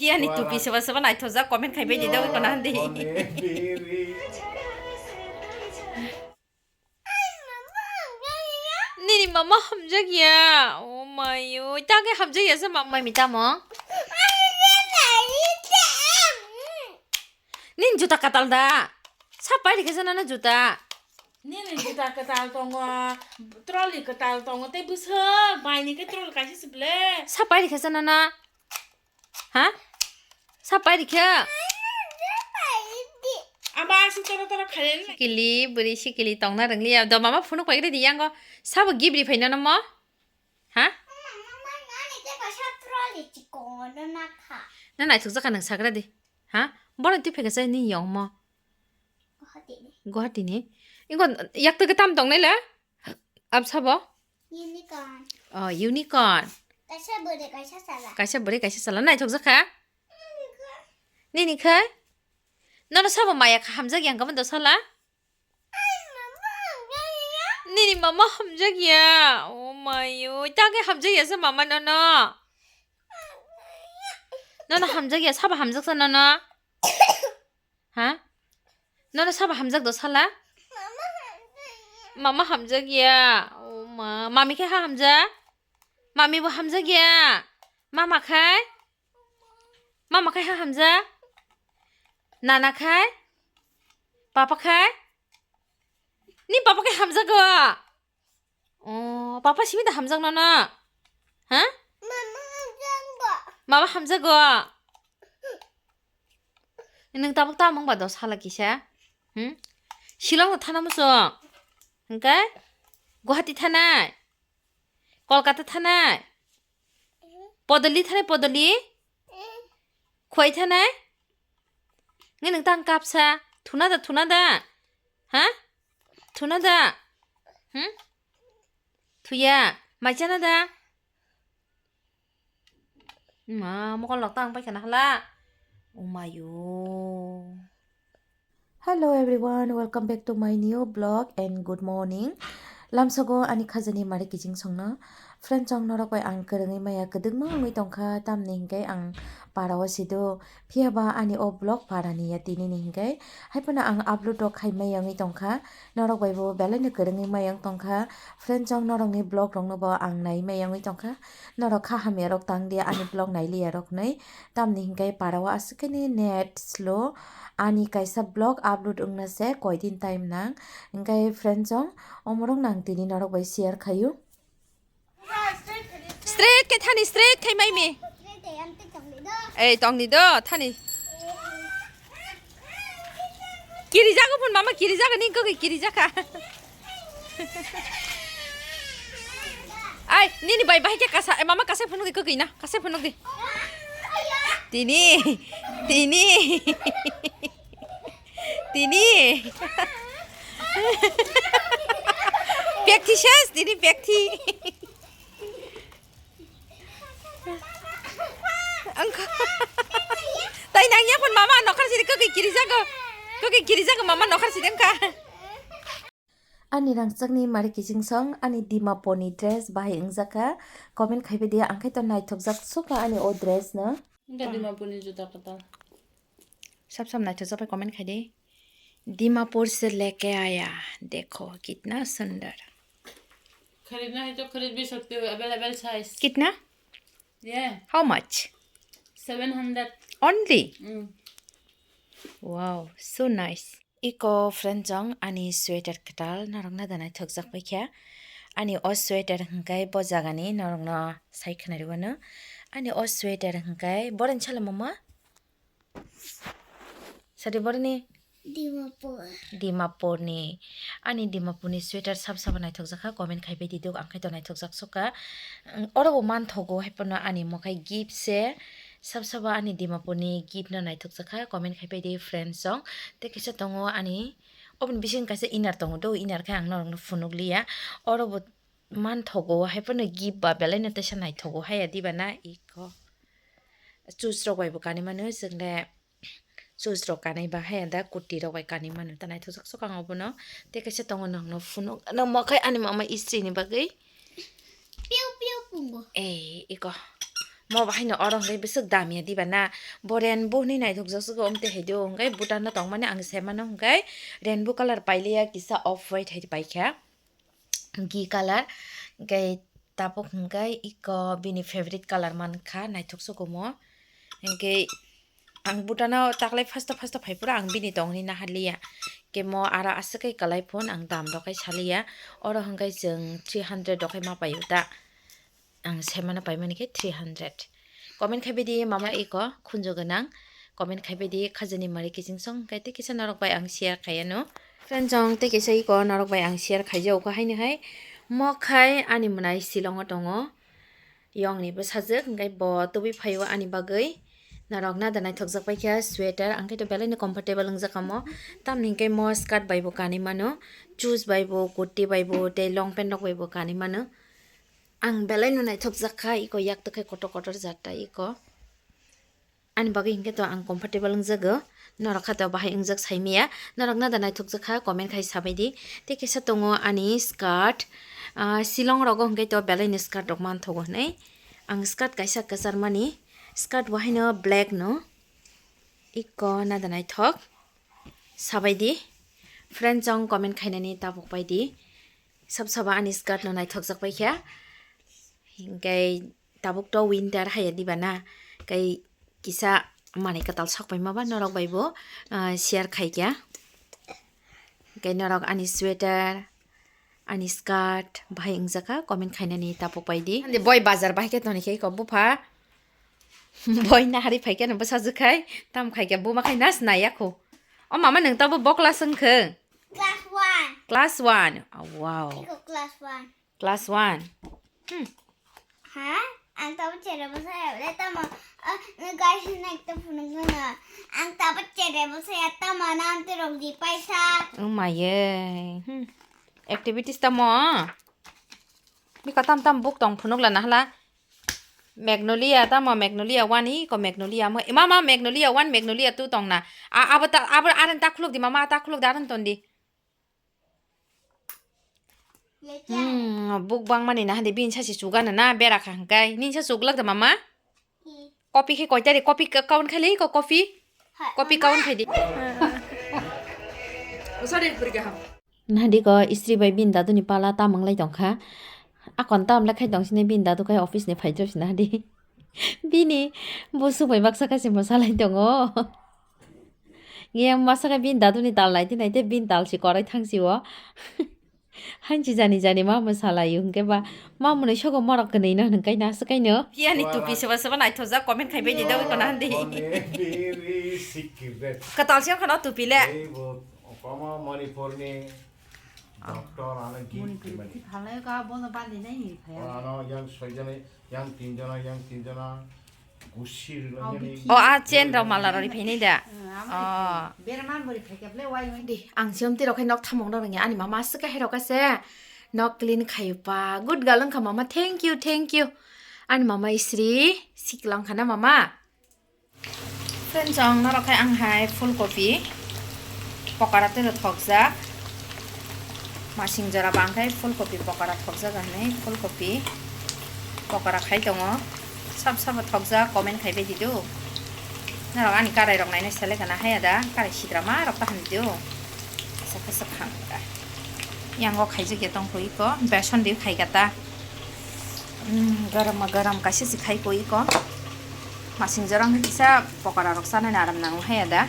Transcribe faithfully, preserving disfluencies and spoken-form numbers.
Tiyani tupi soba soba naithokjak, comment khai bai di dogwi kono handi. Nini mama hamjak ya. Oh my, oi, ta khe hamjak ya se mama mi tamo. Nini juta katal da. Sapai rikhe sana na juta. Nini juta katal tongo, trolley katal tongo, tei bwswk baini khe trolley kaisa se ble. Sapai rikhe sana na. Ha? Sapai rikhe. Ama aswk toro toro khayan. Sikili, bwrwi sikili tongna rwngliya. Do mama phunuk pai ridi yango. Sabo gift ri phaina no mo? Ha? Na naithok jaka nang sagra di. Ha? Bono twi phaikha sai ni yong mo. Guwahati ni. Ingo yak twi tam tong nai le? Absabo? Unicorn. Oh, unicorn. Kaisa bwrwi kaisa sala. Kaisa bwrwi kaisa sala. Naithok jakha? Nini khai? Nono sabo maya kha hamjak yang kaban do sala? Nini mama hamjak ya. Oh my, oi, ta khe hamjak ya se mama nono. Nono hamjak ya, sabo hamjak sa nono. Ha? Nono sabo hamjak do sala? Mama hamjak ya. Oh ma, mami khe ha hamjak? Mami bo hamjak ya. Mama khai? Mama khai ha hamjak? Nana khai? Papa khai? Ni papa khai hamjago? Oh, papa simi da hamjak nono? Ha? Mama hamjago. Mama hamjago? Nwng tabuk tamo wngba dos hala kisa? Hmm? Shillong no thana muchung? Hwnkhe? Guwahati thanai? Kolkata thanai? Podoli thanai, Podoli? Khwai thanai? Nge nwng tang kapsa. Thuna da, thuna da? Ha? Thuna da? Hmm? Thuya. Mai chana da? Ma, mokol lok tang paikha na hala. Umayo. Hello everyone, welcome back to my new vlog and good morning. Lamsogo ani khajani mari kiching songno. Friend chong norok bai ang kwrwngwi maya kwdwkma wngwi tongkha, tamni hinkhe ang parao sido. Phiya ba ani o vlog parani ya tini ni hinkhe. Haiphano ang upload rok khai maya wngwi tongkha. Norok bai bo belai no kwrwngwi maya wng tongkha. Friend chong norokni vlog rokno bo ang nai maya wngwi tongkha. Norok kha hamya rok tang di ani vlog nai liya rok nai. Tamni hinkhe parao aswk khe ni net slow. Ani kaisa vlog upload wngna se koidin time nang. Hinkhe friend chong omorok nang tini norok bai share khayu. Straight khe thani, straight khai mai mi. Ei, tongni do, thani. Kiri jago phun mama, kiri jago ni kok kiri jaka. Ai, nini bai bai khe kasa, eh, mama kasai phunuk di kok na, kasai phunuk di. Tini, tini. Tini. Pekti ses, tini pekti. Angka. Tai nang ya pun mama nokar sini kok kiri jago. Kok kiri jago mama nokar sini angka. Ani rangchakni mari kiching song, ani Dimapurni dress bahai wngjakha. Comment khaibai di, ang khai to naithokjak sukha ani o dress no. Wngkha Dimapurni juta kwtal. Sab sab naithokjak bai comment khai di. Dimapur se leke aaya, dekho kitna sundar. खरीदना है तो खरीद भी सकते हो, available size. Kitna? Yeah. How much? Seven hundred. Only? Mm. Wow, so nice. Iko friend chong ani sweater kwtal norokna da naithokjak paikha. Ani o sweater hwnkhe bo jagani norokno sai khwnari wano. Ani o sweater hwnkhe boron sala mama? Sadi boroni? Dimapur. Dimapurni. Ani Dimapurni sweater sab sabo naithokjakha, comment khaibai di dok, ang khai to naithokjak sukha. Oro bo manthogo, haiphano ani mokhai gift se. Sab sabo ani Dimapurni gift no naithokjakha, comment khaibai di friends song. Tei kisa tongo ani, oboni bising kaisa inner tongo do, inner khe ang norokno phunuk liya. Oro bo manthogo, haiphano gift ba belai no teisa naithogo haya diba na iko. Chus rok bai bo kanwi mano chwng le, chus rok kanwi ba haya da kurti rok bai kanwi mano ta naithokjak sukha ang obono. Tei kaisa tongo nokno phunuk no mokhai ani mama istri ni bagwi. Piu piu pungo. Ei iko. Mo bahaino oro hwnkhe bwswk damya diba na. Bo rainbow hwnwi naithokjak sugo, omte hai do hwnkhe Bhutan no tongmani ang se mano hwnkhe rainbow colour pailiya, kisa off white hai paikha. Ghee colour, hwnkhe tabuk hwnkhe iko bini favorite colour mankha, naithok sugo mo. Hwnkhe ang Bhutan o taklai first o, first o phai phuru ang bini tongni naharliya. Hwnkhe mo aro aswk khe kwlai phone ang dam rok khe saliya. Oro hwnkhe chwng three hundred rok khe ma paio da. Ang semano paimani khe three hundred. Comment khai baidi mama iko khunju gwnang. Comment khai baidi khajani mari kiching song, hwnkhe tei kisa norok bai ang share khai anw. Friends song tei kisa iko norok bai ang share khai jago haini hai. Mo khai ani mwnai Shillong o tongo. Yong ni bwsajwk, hwnkhe bo tubui phaio ani bagwi. Norok nada naithokjak paikha sweater, ang khe to belai no comfortable wngjak kha mo. Tamni hwnkhe mo skirt bai bo kanwi mano, shoes bai bo, kurti bai bo, tei long pant rok bai bo kanwi mano. Ang belai no naithokjak kha, iko yak twi khai kotor kotor jat ta iko. Ani bagwi hwnkhe to ang comfortable wngjago, norok kha to bahai wngjak saimaya, norok nada naithokjak kha comment khai sabaidi. Tei kisa tongo ani skirt, ah, Shillong rogo hwnkhe to belai ni skirt rok manthogo hwnwi. Ang skirt kaisa kwchar mani, skirt bo haino black no, iko nada naithok sabaidi. Friends song comment khainani tabuk baidi. Sab saba ani skirt no naithokjak paikha. Hingke tabuk to winter haya diba na. Kai kisa manui kwtal sok paima ba norok bai bo, ah, share khaikha. Hingke norok ani sweater, ani skirt bahai wngjakha comment khainani tabuk baidi. Ande boi bazar bahai khe toni khe ko bupha. Boi nahari phaikhe no bwsajwk khai tam khaikhe buma khai nas naiya kho. O mama nwng tabo bo class wngkhe? Class one. Class one. Oh, wow. Iko class one. Class one. Hmm. Ha? Ang tabo chere bwsaya le tamo. Ah, guys, na ekta phunuk na. Ang tabo chere bwsaya tamo na ang terok di paisa. Oh my. Hmm. Activities tamo. Bika tam tam book tong phunuk la nahla. Magnolia tamo Magnolia one iko Magnolia mo. Mama Magnolia one, Magnolia two tong na. A, abo ta, abo aran ta khuluk di mama, ta khuluk di aran ton di. Hmm, book bang mani na hadi bin sasi chuga na na bera kha hangkai. Nin sa chuglak da mama? Copy khe koitari, copy ka-, count khai lai ko copy? Copy count khai di. Sorry, purga ham. Nahadi ko istri bai bin dadu ni pala tam wng lai tong kha. Akon tam le khai tong sini bin dadu khai office ni phai jor sini hadi. Bini busuk bai baksa khai se mwsa lai tongo. Ngiya masa khai bin dadu ni tal nai te nai te bin tal si korai thang si o. Hanchi jani jani ma mwsa lai hwnkhe ba ma mwnwi sogo morok kwnwi no hwnkai na swkai no. Phiya ni tupi soba soba naithojak comment khai bai di dawai kono handi. Katal se khano tupi le. Ei bo Okomo Manipur ni doctor ano gift khaimani. Thalai ka bono bandi nai ni phaya. Ano yang soijani, yang tinjona, yang tinjona gusi rilani. O a chain rok mala rok ri phainai da. Oh. Bera man bori phai kable wai wai. Di, ang siom ti rok khai nok thamong rok ngi ani mama swka hai rok ase. Nok clean khai pa. Good girl wngkha mama. Thank you, thank you. Ani mama isri siklang khana mama. Friends, ang norok khai ang hai full copy pokara tei rw thokjak. Masing jora bang khai full copy pokara thokjak hinwi full copy pokara khai tongo. Sab sabo thokjak comment khai bai di do. Norok ani karai rok nainai selek kana haya da, karai sidra ma rok ta hinwi do. Kisa kisa khang da. Yang o khaijak ya tong kho iko, beson di khai kata. Hmm, garam ma garam kaisa si khai ko iko. Masing jorang kisa pokora rok sanai aram nang haya da.